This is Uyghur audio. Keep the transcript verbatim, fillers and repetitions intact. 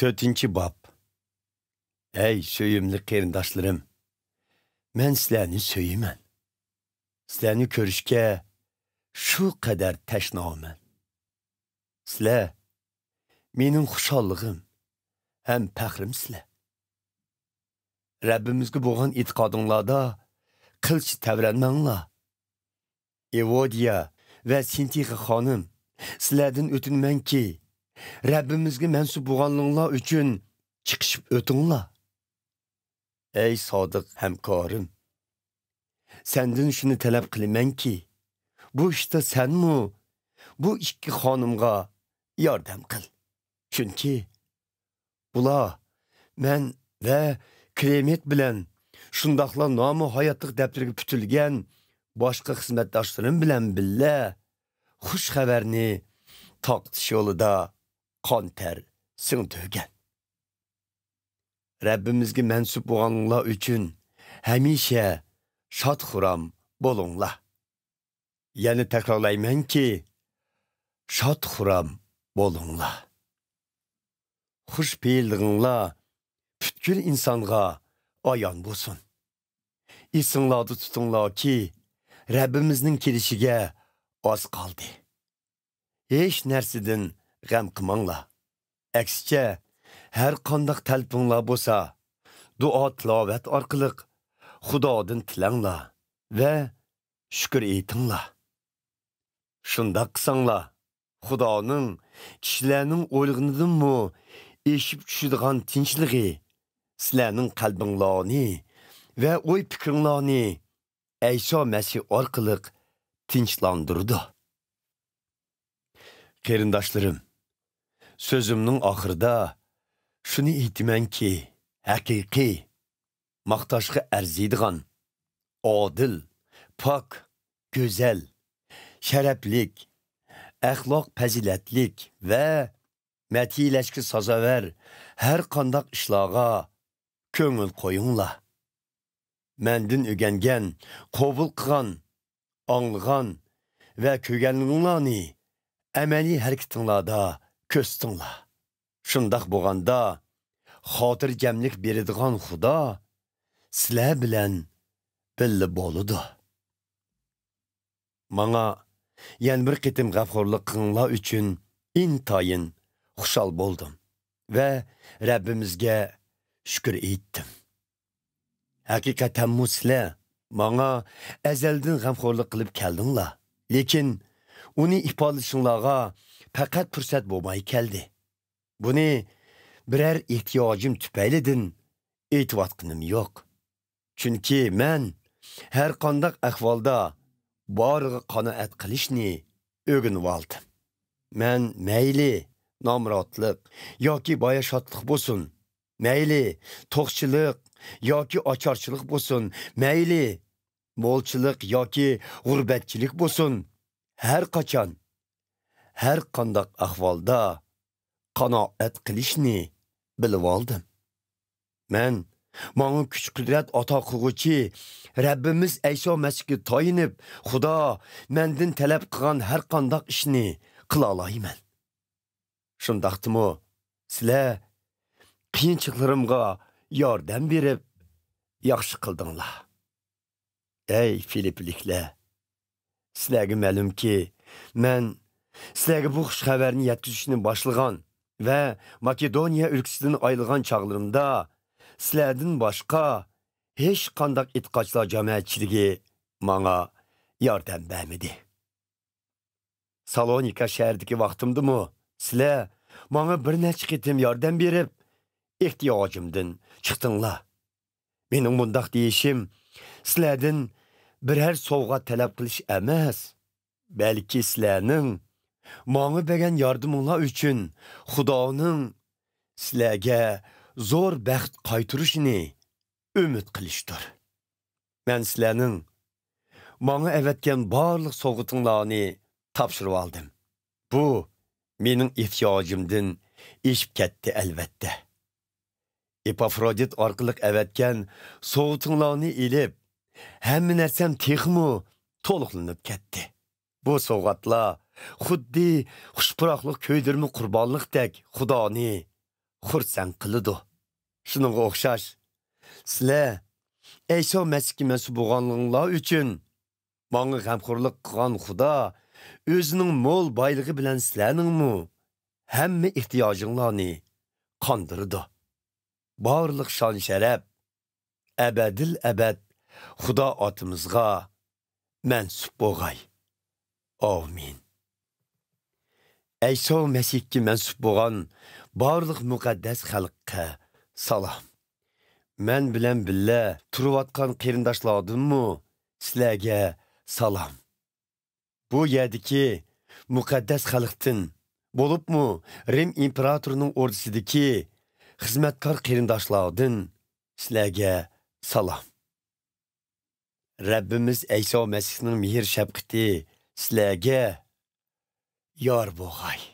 تۆتىنچى باب. ئەي سۆيۈملۈك قېرىنداشلىرىم، مەن سىلەرنى سۆيىمەن. سىلەرنى كۆرۈشكە شۇ قەدەر تەشنامەن. سىلەر مېنىڭ خۇشاللىقىم ھەم پەخرىم سىلەر. رەببىمىزگە بولغان ئېتىقادىڭلاردا قىلچە تەۋرەنمەڭلار. ئېۋودىيە ۋە سىنتىخە خانىم، سىلەردىن ئۆتۈنىمەنكى، رەببىمىزگە مەنسۇپ بولغانلىقىڭلار ئۈچۈن چىقىشىپ ئۆتۈڭلار. ئەي سادىق ھەمكارىم، سەندىن شۇنى تەلەپ قىلىمەنكى، بۇ ئىشتا سەنمۇ بۇ ئىككى خانىمغا ياردەم قىل. چۈنكى بۇلار مەن ۋە كلېمېنت بىلەن، شۇنداقلا نامى ھاياتلىق دەپتىرىگە پۈتۈلگەن باشقا خىزمەتداشلىرىم بىلەن بىللە خۇش خەۋەرنى تارقىتىش يولىدا قان تەر سىڭدۈرگەن. رەببىمىزگە مەنسۇپ بولغانلار ئۈچۈن ھەمىشە شاد-خۇرام بولۇڭلار. يەنە تەكرارلايمەنكى، شاد-خۇرام بولۇڭلار. خۇش پېئىللىقىڭلار پۈتكۈل ئىنسانغا ئايان بولسۇن. ئېسىڭلاردا تۇتۇڭلاركى، رەببىمىزنىڭ كېلىشىگە ئاز قالدى. ھېچ نەرسىدىن غەم قىلماڭلار. ئەكسىچە، ھەر قانداق تەلىپىڭلار بولسا، دۇئا-تىلاۋەت ئارقىلىق خۇدادىن تىلەڭلار ۋە شۈكۈر ئېيتىڭلار. شۇنداق قىلساڭلار، خۇدانىڭ كىشىلەرنىڭ ئويلىغىنىدىنمۇ ئېشىپ چۈشىدىغان تىنچلىقى سىلەرنىڭ قەلبىڭلارنى ۋە ئوي-پىكرىڭلارنى ئەيسا مەسىھ ئارقىلىق تىنچلاندۇرىدۇ. قېرىنداشلىرىم، سۆزۈمنىڭ ئاخىرىدا شۇنى ئېيتىمەنكى، ھەقىقىي، ماختاشقا ئەرزىيدىغان، ئادىل، پاك، گۈزەل، شەرەپلىك، ئەخلاق پەزىلەتلىك ۋە مەدھىيلەشكە سازاۋەر ھەر قانداق ئىشلارغا كۆڭۈل قويۇڭلار. مەندىن ئۆگەنگەن، قوبۇل قىلغان، ئاڭلىغان ۋە كۆرگەنلىرىڭلارنى ئەمەلىي ھەرىكىتىڭلاردا كۆرسىتىڭلار. شۇنداق بولغاندا، خاتىرجەملىك بېرىدىغان خۇدا سىلەر بىلەن بىللە بولىدۇ. ماڭا يەنە بىر قېتىم غەمخورلۇق قىلغىنىڭلار ئۈچۈن ئىنتايىن خۇشال بولدۇم ۋە رەببىمىزگە شۈكۈر ئېيتتىم. ھەقىقەتەنمۇ سىلەر ماڭا ئەزەلدىن غەمخورلۇق قىلىپ كەلدىڭلار، لېكىن ئۇنى ئىپادىلىشىڭلارغا پەقەت پۇرسەت بولماي كەلدى. بۇنى بىرەر ئېھتىياجىم تۈپەيلىدىن ئېيتىۋاتقىنىم يوق. چۈنكى مەن ھەر قانداق ئەھۋالدا بارىغا قانائەت قىلىشنى ئۆگىنىۋالدىم. مەن مەيلى نامراتلىق ياكى باياشاتلىق بولسۇن، مەيلى توقچىلىق ياكى ئاچارچىلىق بولسۇن، مەيلى مولچىلىق ياكى غۇربەتچىلىك بولسۇن، ھەر قاچان، ھەر قانداق ئەھۋالدا قانائەت قىلىشنى بىلىۋالدىم. مەن ماڭا كۈچ-قۇدرەت ئاتا قىلغۇچى رەببىمىز ئەيسا مەسىھكە تايىنىپ، خۇدا مەندىن تەلەپ قىلغان ھەر قانداق ئىشنى قىلالايمەن. شۇنداقتىمۇ سىلەر قىيىنچىلىقلىرىمغا ياردەم بېرىپ، ياخشى قىلدىڭلار. ئەي فىلىپپىلىكلەر! سىلەرگە مەلۇمكى، مەن سىلەرگە بۇ خۇش خەۋەرنى يەتكۈزۈشنى باشلىغان ۋە ماكېدونىيە ئۆلكىسىدىن ئايرىلغان چاغلىرىمدا سىلەردىن باشقا ھېچقانداق ئېتىقادچىلار جامائەتچىلىكى ماڭا ياردەم بەرمىدى. سالونىكا شەھىرىدىكى ۋاقتىمدىمۇ سىلەر ماڭا بىر نەچچە قېتىم ياردەم بېرىپ، ئېھتىياجىمدىن چىقتىڭلار. مېنىڭ مۇنداق دېيىشىم سىلەردىن بىرەر سوۋغات تەلەپ قىلىش ئەمەس، بەلكى سىلەرنىڭ ماڭا بەرگەن ياردىمىڭلار ئۈچۈن خۇدانىڭ سىلەرگە زور بەخت قايتۇرۇشىنى ئۈمىد قىلىشتۇر. مەن سىلەرنىڭ ماڭا ئەۋەتكەن بارلىق سوۋغىتىڭلارنى تاپشۇرۇۋالدىم. بۇ مېنىڭ ئېھتىياجىمدىن ئېشىپ كەتتى، ئەلۋەتتە. ئېپافرودىت ئارقىلىق ئەۋەتكەن سوۋغىتىڭلارنى ئېلىپ، ھەممە نەرسەم تېخىمۇ تولۇقلىنىپ كەتتى. بۇ سوۋغاتلار خۇددى خۇش پۇراقلىق كۆيدۈرمە قۇربانلىقتەك خۇدانى، خۇرسەن قىلىدۇ. شۇنىڭغا ئوخشاش، سىلەر ئەيسا مەسىھكە مەنسۇپ بولغانلىقىڭلار ئۈچۈن ماڭا غەمخورلۇق قىلغان خۇدا ئۆزىنىڭ مول بايلىقى بىلەن سىلەرنىڭمۇ ھەممە ئېھتىياجىڭلارنى قاندۇرىدۇ. بارلىق شان-شەرەپ ئەبەدىل ئەبەد خۇدا ئاتىمىزغا مەنسۇپ بولغاي. ئامىن. ئەيسا مەسىھكە مەنسۇپ بولغان بارلىق مۇقەددەس خەلققە سالام. مەن بىلەن بىللە تۇرۇۋاتقان قېرىنداشلاردىنمۇ سىلەرگە سالام. بۇ يەردىكى مۇقەددەس خەلقتىن، بولۇپمۇ رىم ئىمپېراتورىنىڭ ئوردىسىدىكى خىزمەتكار قېرىنداشلاردىن سىلەرگە سالام. رەببىمىز ئەيسا مەسىھنىڭ مېھىر-شەپقىتى سىلەرگە يار بولغاي.